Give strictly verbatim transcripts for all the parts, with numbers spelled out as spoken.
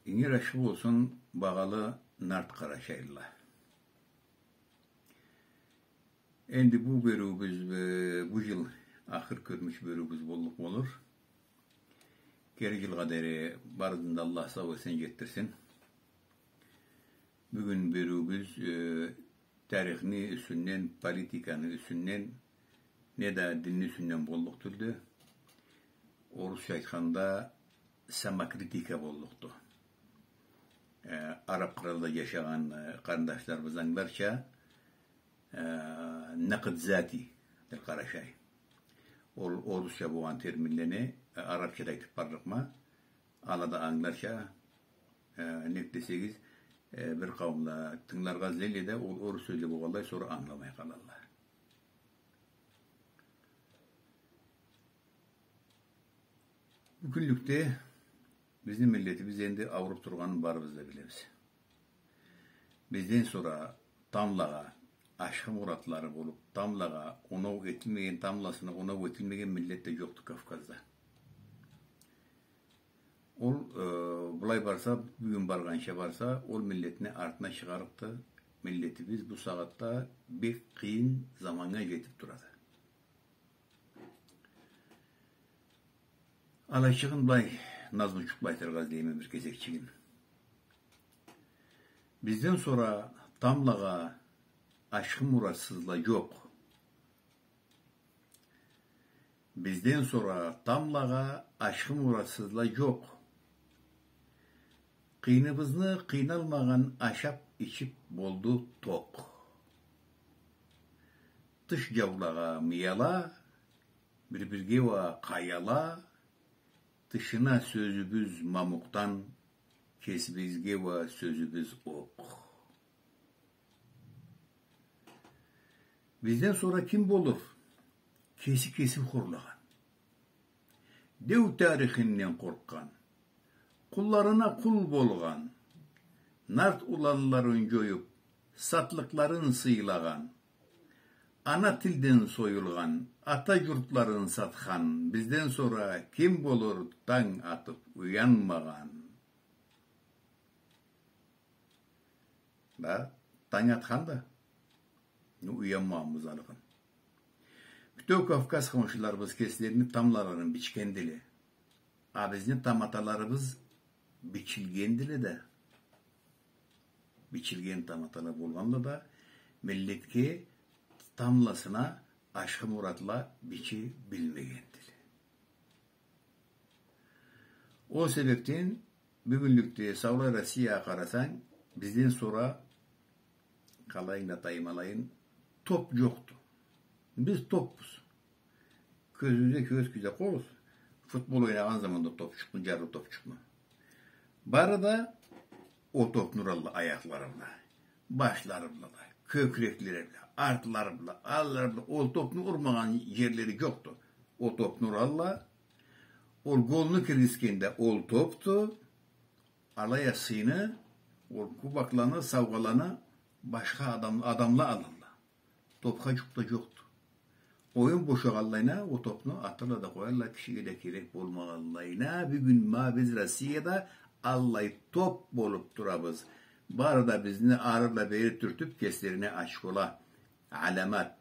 Ингир ашхы болсун, багъалы нарт къарачайлыла. Энди бу бериуюбюз, э, бу джыл ахыр кёрмюш бериуюбюз боллукъ болур. Келир джылгъа дери барысын да Аллах сау-эсен джетдирсин. Бюгюн бериуюбюз, э, тарихни юсюнден, политиканы юсюнден, неда динни юсюнден боллукъ тюлдю. Орусча айтханда, самокритика боллукъду. Э, араб къралда джашагъан, э, къарындашларыбыз англарча, э, накъд зати, дер къарачай. Ол орусча болгъан терминлени, э, арабча да айтыб барлыкъма. Ала да англарча, э, нек десегиз, э, бир къауумла тынгыларгъа излейле да, ол орус сёзле болгъанлай, сора ангыламай къалалла. Бюгюнлюкде бизни миллетибиз энди ауруб тургъанын барыбыз да билебиз. Бизден сора тамблагъа ашхы муратлары болуб, тамблагъа оноу этилмеген, тамбласына оноу этилмеген миллет да джокъду Кавказда. Ол, э, былай барса, бюгюн баргъанча барса, ол миллетни артына чыгъарыкъды. Миллетибиз бу сагъатда бек къыйын заманнга джетиб турады. Алайчыгъын былай назмучукъла айтыргъа излейме бир кесекчигин. Бизден сора тамблагъа ашхы муратсызла джокъ. Бизден сора тамблагъа ашхы муратсызла джокъ. Къыйыныбызны къыйналмагъан ашаб-ичиб болду токъ. Тыш джаулагъа мыяла, бир-бирге уа къаяла, тышына сёзюбюз мамукъдан, кесибизге уа сёзюбюз окъ. Бизден сора ким болур кеси кесин хорлагъан? Деу тарихинден къоркъгъан, къулларына къул болгъан, нарт уланларын джоюб, сатлыкъларын сыйлагъан, ана тилден союлгъан, ата джуртларын сатхан, бизден сора ким болур танг атыб уянмагъан? Да, танг атхан да, ну, уянмагъанбыз алыгъын. Бютеу Кавказ хоншуларыбыз кеслерини тамблаларын бичгендиле. А бизни таматаларыбыз бичилгендиле да. Бичилген таматала болгъанла да, миллетге тамбласына ашхы муратла бичи билмегендиле. Ол себебден бюгюнлюкде саулай Россиягъа къарасанг, бизден сора, къалайын да таймалайын, топ джокъду. Биз топбуз. Кёзюбюзге кёз кюзетиб къоюгъуз. Футбол ойнагъан заманда топчукъну, джарлы топчукъну. Бары да ол топну уралла аякълары бла, башлары бла, кёкреклери бла, артлары бла, аллары бла. Ол топну урмагъан джерлери джокъду. Ол топну уралла, ол голну киргизгенде ол топду, алай а сыйны, ол кубокланы, саугъаланы башха адам, адамла алалла. Топха джукъ да джокъду. Оюн бошагъанлайына, ол топну аталла да къоялла, кишиге да керек болмагъанлайына, бюгюн ма биз Россияда аллай топ болуб турабыз. Бары да бизни ары бла бери тюртюб, кеслерине очкола, аламат,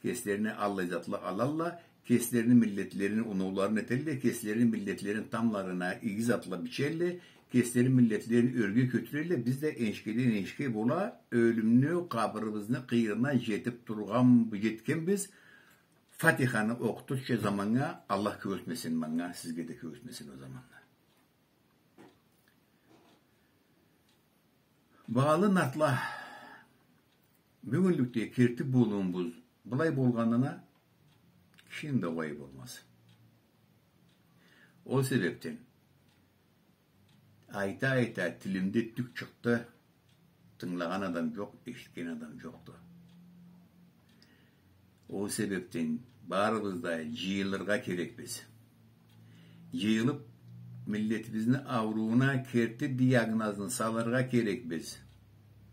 кеслерине аллай затла алалла, кеслерини миллетлерини оноуларын этелле, кеслерини миллетлерини тамблаларына иги затла бичелле, кеслерини миллетлерин ёрге кётюрелле, биз да энишгеден энишге бола, ёлюмню къабырыбызны къыйырына джетиб тургъан, джетгенбиз. Фатиханы окъутурча заманнга, Аллах кёргюзтмесин манга, сизге да кёргюзтмесин ол заманны. Багъалы нартла, бюгюнлюкде керти болуумубуз былай болгъанына кишини да уайы болмаз. Ол себебден айта-айта тилимде тюк чыкъды, тынгылагъан адам джокъ, эшитген адам джокъду. Ол себебден барыбыз да джыйылыргъа керекбиз. Джыйылыб, миллетибизни аурууна керти диагнозну салыргъа керекбиз.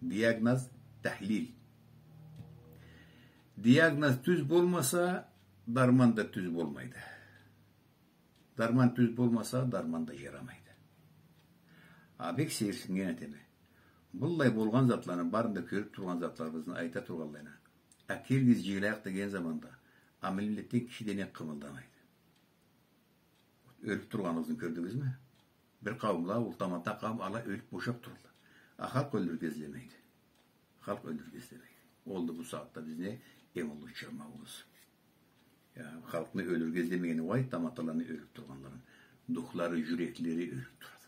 Диагноз — тахлил. Диагноз тюз болмаса, дарман да тюз болмайды. Дарман тюз болмаса, дарман да джарамайды. А бек сейирсиннген этеме. Быллай болгъан затланы барын да кёрюп тургъан затларыбызны айта тургъанлайына. А келигиз джыйылайыкъ деген заманда, а миллетден киши да не къымылдамайды. Ёлюп тургъаныгъызны кёрдюгюзмю? Бир къауумла, ол тамата къауум, ала ёлюп бошап туралла. А халкъ ёлюрге излемейди. Халкъ ёлюрге излемейди. Олду бу сагъатда бизни эм уллу чырмауубуз. Я, халкъны ёлюрге излемегени угъай, таматаланы ёлюп тургъанларын. Духлары, джюреклери ёлюп турады.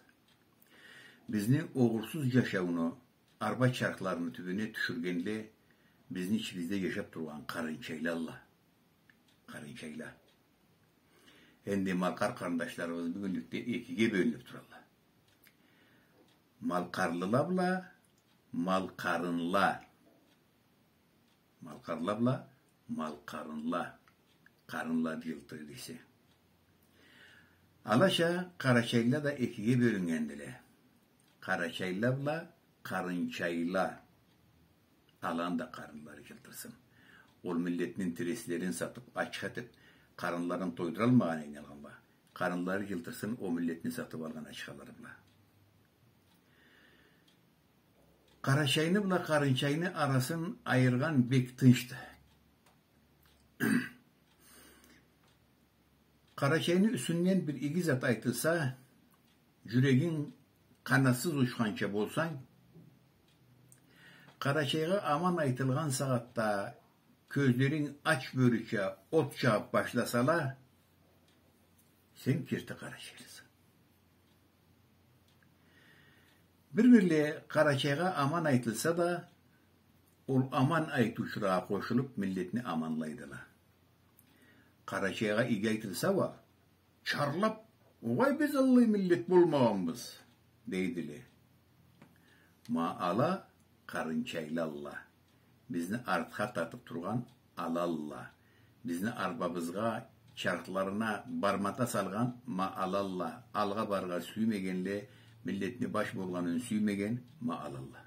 Бизни огъурсуз джашауну арба чархларыны тюбюне тюшюргенле бизни ичибизде джашап тургъан къарынчайлалла. Къарынчайла. Энди малкъар къарындашларыбыз бюгюнлюкде экиге бёлюнюп туралла. Малкъарлыла бла малкъарынла. Малкъарлыла бла малкъарынла. Къарынла джылтырайды эсе. Алайса, къарачайла да экиге бёлюннгендиле. Къарачайла бла къарынчайла. Аланы да къарынлары джылтырсын. Ол миллетни интереслерин сатып, ачха этип, къарынларын тойдуралмагъан эди алгъанла. Къарынлары джылтырсын ол миллетни сатып алгъан ачхалары бла. Къарачайны бла къарынчайны арасын айыргъан бек тынчды. Къарачайны юсюнден бир иги зат айтылса, джюрегинг къанатсыз учханча болсанг, Къарачайгъа аман айтылгъан сагъатда кёзлеринг ач бёрюча от чагъып башласала, сен керти къарачайлыса. Бир-бирле Къарачайгъа аман айтылса да, ол аман айтыучулагъа къошулуп, миллетни аманлайдыла. Къарачайгъа иги айтылса уа, чарлап, угъай, биз аллай миллет болмагъанбыз, дейдиле. Ма ала къарынчайлалла. Бизни артха тартып тургъан алалла. Бизни арбабызгъа, чархларына бармата салгъан ма алалла. Алгъа барыргъа сюймегенле, миллетни баш болгъанын сюймеген ма алалла.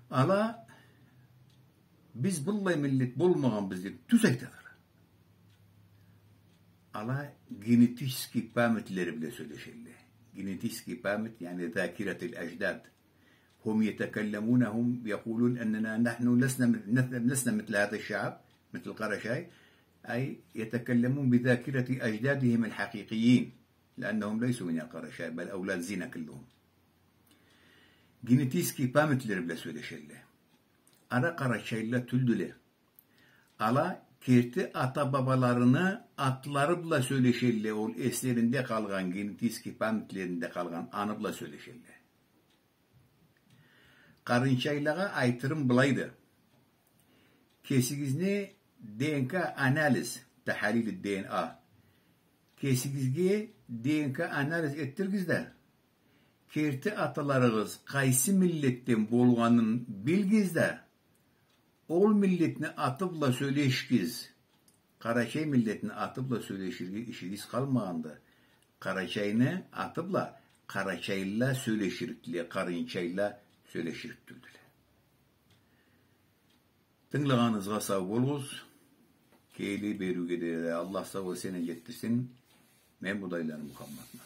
Ала, биз быллай миллет болмагъанбыз деп тюз айтадыла. Ала генетический памятлери бла сёлешелле. Генетический память, يعني ذاكرة الأجداد. هم يتكلمون، هم يقولون أننا نحن لسنا، لسنا مثل هذا الشعب، مثل القرشاي، أي يتكلمون بذاكرة أجدادهم الحقيقيين، لأنهم ليسوا من القرشاي، بل أولاد زنا كلهم. Генетический памятлери бла сёлешелле. Ала къарачайлыла тюлдюле. Ала керти ата-бабаларыны атлары бла сёлешелле, ол эслеринде къалгъан, генетический памятлеринде къалгъан аны бла сёлешелле. Къарынчайлагъа айтырым былайды. Кесигизни ДНК анализ, تحاليل الدي إن إيه, кесигизге ДНК анализ этдиригиз да, керти аталарыгъыз къайсы миллетден болгъанын билигиз да, ол миллетни аты бла сёлешигиз. Къарачай миллетни аты бла сёлеширге ишигиз къалмагъанды. Къарачайны аты бла къарачайлыла сёлеширикдиле, къарынчайлыла сёлеширик тюлдюле. Тынгылагъаныгъызгъа сау болугъуз. Келир бериуге да Аллах сау-эсен джетдирсин. Мен Будайланы Мухаммадма.